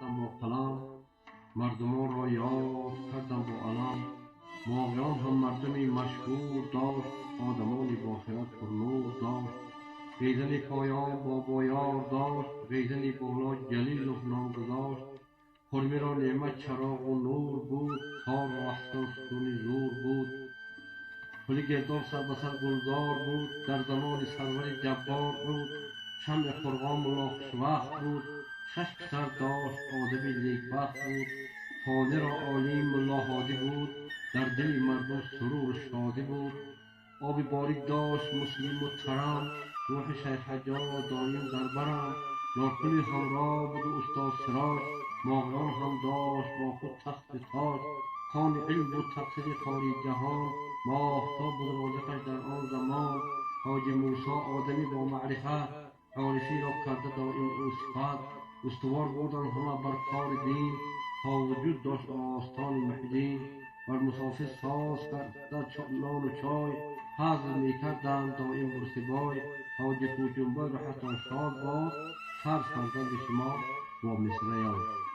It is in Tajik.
сохтам бо қалам, мардумонро ёд кардам бо алам. Моғиён ҳам мардуми машҳур дошт, одамони бо хирад пурнур дошт. Ғезани поён бобоёр дошт, ғезани боло Ҷалилов ном гузошт. Хурмиро неъмат чароғу нур буд, торро Аҳсан сутуни зур буд. Пули гирдоб сар ба сар гулзор буд, дар замони сарвари ҷаббор буд. Шамъи Қурғон мулло хушвақт буд, шаш писар дошт, одами некбахт буд. Фониро олим мулло Ҳодӣ буд, дар дили мардум суруру шодӣ буд. Оби борик дошт муслиму тарам, рӯҳи Шайх Ҳаҷҷоҷ доим дар барам. Норкули ҳамроҳ буду устод Сироҷ, Моғиён ҳам дошт бо худ тахту тоҷ. Кони илм буд тақсири қории ҷаҳон, моҳтоб буд розиқаш дар он замон. Ҳоҷи Мӯсо одами бо маърифат, орифиро карда доим ӯ сифат. Устувор буданд ҳама бар кори дин, то вуҷуд дошт остони Муҳиддин. Бар мусофир соз карда нону чой, ҳазр мекарданд доим бурсибой. Ҳоҷи Кӯчумбой рӯҳатон шод бод, сар фарзанди шумо бо мисраёд.